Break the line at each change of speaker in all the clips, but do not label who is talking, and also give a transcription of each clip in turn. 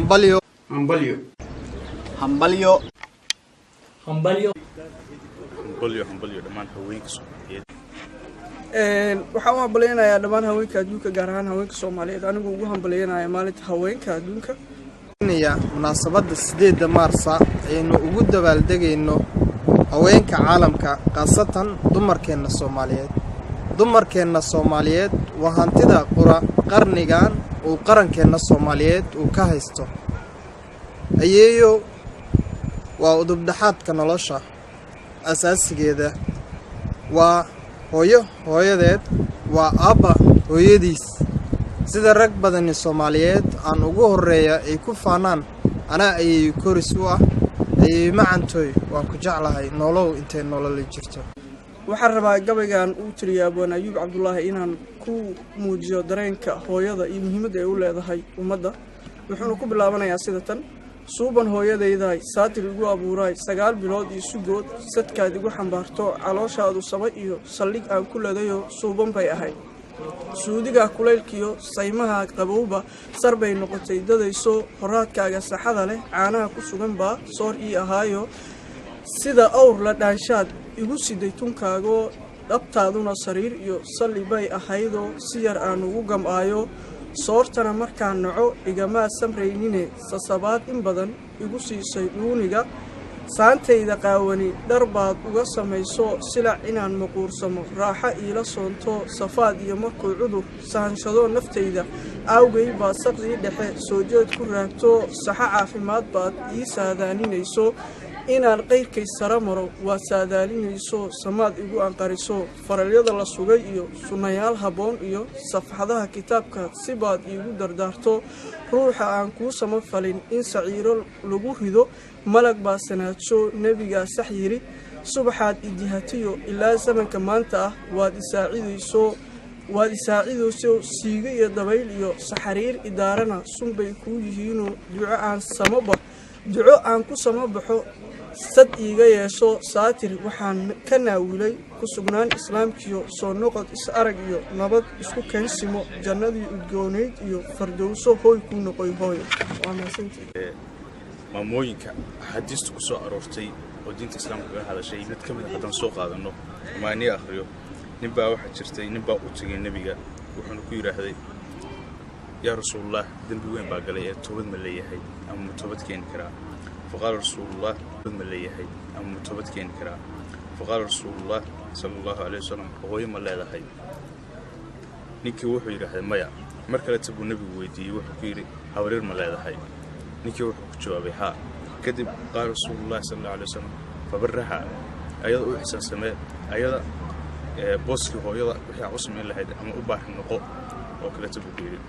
Hambalyo.
Hambalyo.
Hambalyo.
Hambalyo.
Hambalyo, hambalyo dhammaan haweenka Soomaaliyeed.
Waxaan u hambalyeynayaa dhammaan haweenka adduunka, gaar ahaan haweenka Soomaaliyeed, anigoo ugu hambalyeynaya maalinta haweenka adduunka.
Munaasabadda 8-da Maarsa ayaynu ugu dabaaldegayno haweenka caalamka, khaasatan dumarkeenna Soomaaliyeed. Dumarkeenna Soomaaliyeed waa hantida qura qarnigan uu qarankeenna Soomaaliyeed uu ka haysto. Ayeeyo waa udubdhaxaadka nolosha asaasigeeda, waa hooyo hooyadeed, waa aabba hooyadiis. Sida rag badani Soomaaliyeed aan ugu horreeya ay ku faanaan, anaa ayeeyo koris u ah. Ayeeyo macantoy, waan ku jeclahay, noolow intay nololi jirto.
Waxaan rabaa gabaygan uu tiriyay abwaan Ayuub Cabdulaahi inaan ku muujiyo dareenka hooyada iyo muhiimadda ay u leedahay ummadda. Wuxuuna ku bilaabanayaa sida tan: Suuban hooyadaydahay, saatir igu abuuraay, 9 bilood iyo sugood sadkaad igu xambaarto, calooshaadu saba iyo saldhig aan ku leedayo suuban bay ahayd. Suudiga kulaylkiyo saymaha qabowba sar bay noqotay dadayso, horaadkaaga saxada leh caanaha ku sugan baa soor ii ahaayo, sida awr la dhaanshaad igu siday tunkaagoo, dhabtaaduna sariir iyo salli bay ahaydoo si yar aan ugu gam'aayo. Soortana markaan naco igamaa samraynine, sasabaad in badan igu siisay dhuuniga. Saantayda qaawani dhar baad uga samayso, silac inaan maquursamo raaxo iila soonto. Safaad iyo markuu cudur sahanshado naftayda aawgay baad saqdii dhexe soo jeed ku raagto, saxo caafimaad baad ii saadaalinayso. Inaan qayrkay sara maro waad saadaalinayso, samaad igu anqariso. Faralyada la sugay iyo sunnayaal habboon iyo safxadaha kitaabka sibaad iigu dardaarto. Ruuxa aan kuu sama falin in saciiro lagu rido malag baa sanaadsho, nebigaa sax yiri. Subaxaad idihatiyo ilaa zamanka maanta ah waad isaacidayso, waad isaacidayso. Siigo iyo dabayl iyo saxariir idaarana sunbay kuu yihiinoo, duco aan ku sama baxo sad iiga yeesho. Saatir waxaan ka naawilay ku sugnaan islaamkiyo soo noqod is arag iyo nabad isku keensimo, jannadii udgoonayd iyo fardowso hooy kuu noqoy hooyo. Waa mahadsantihi.
Maamooyinka axaadiista ku soo aroortay oo diinta islaamka kaga hadashay mid ka mid a haddaan soo qaadanno ama anii akhriyo, ninbaa waxaa jirtay ninbaa u tegay nebiga, wuxuuna ku yidhaahday: "Yaa Rasuulullah, dembi weyn baa galay ee toobad ma leeyahay ama ma toobad keeni karaa?" Faqaala Rasuulullah, toobad ma leeyahay ama ma toobad keeni karaa? Faqaala Rasuulullah sala Allahu caleyhi wasalam: "Hooyo ma leedahay?" Ninkii wuxuu yidhaahday: "Maya." Mar kaleta buu nebigu weydiiyey, wuxuu ku yidhi: "Habaryar ma leedahay?" Ninkii wuxuu ku jawaabay: "Haa." Kadib qaala Rasuulullahi sala Allahu alay wasalam: "Fabaraha," ayada u ixsaan samee, ayada booskii hooyada wixii aa u samayn lahayd ama u baahi noqo oo kaleta buu ku yidhi.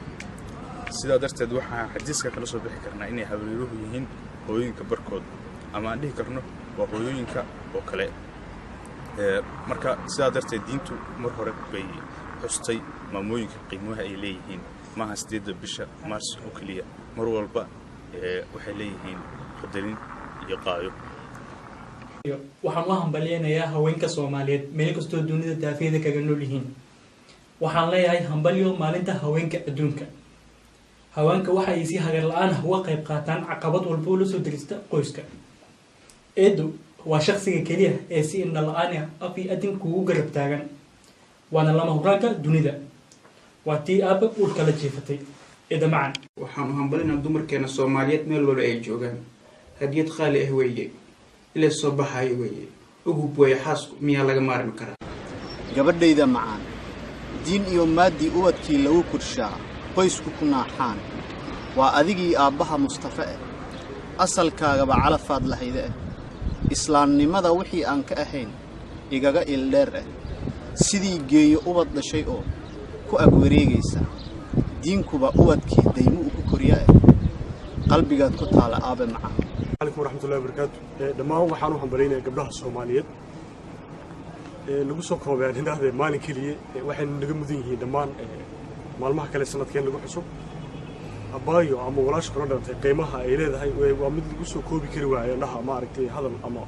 Sidaa darteed waxaan xadiiska kala soo bixi karnaa inay habaryuhu yihiin hooyooyinka barkood, ama aan dhihi karno waa hooyooyinka oo kale. Marka sidaa darteed diintu mar hore bay xustay maamooyinka qiimaha ay leeyihiin. Maaha 8-da bisha Maars oo keliya, mar walba waxay leeyihiin qadarin iyo qaayo.
Waxaan u hambalyeynayaa haweenka Soomaaliyeed meel kastoo dunida daafeeda kaga nool yihiin. Waxaan leeyahay hambalyo maalinta haweenka adduunka. Haweenka waxa ay si hagar la-aan ah uga qayb qaataan caqabad walba oo la soo derista qoyska. Eedu waa shakhsiga keliya ee si indha la-aan ah af iyo adin kugu garab taagan, waana lama huraanka dunida, waa tii aabba uurka la jiifatay. Eeda macan.
Waxaan u hambalinaa dumarkeena Soomaaliyeed meel walba ay joogaan. Hadiyad qaali ah weeye, ila soo baxaayo weeye, ugub weeye xaasku, miyaa laga maarmi karaa?
Gabadhayda macaan, diin iyo maaddii ubadkii lagu korshaa, qoysku ku naaxaan, waa adigii aabbaha Mustafe eh. Asalkaagaba calafaad lahayde eh, islaamnimada wixii aan ka ahayn igaga ildheer eh, sidii geeyo ubad dhashay oo ku ag wareegaysa, diinkuba ubadkii daymu ugu korya eh, qalbigaad ku taala, aabe macaan.
Calaykum waraxmatullahi wabarakaatu. Dhammaan waxaan u hambalyaynayaa gabdhaha Soomaaliyeed ee lagu soo koobay aan idhaahdee maalin keliya. Waxaynu naga mudan yihiin dhammaan maalmaha kale sanadkeen lagu xuso. Abaayo ama walaasha kula dhalatay qiimaha ay leedahay waa mid lagu soo koobi kari waayo indhaha, ma aragtay, hadal ama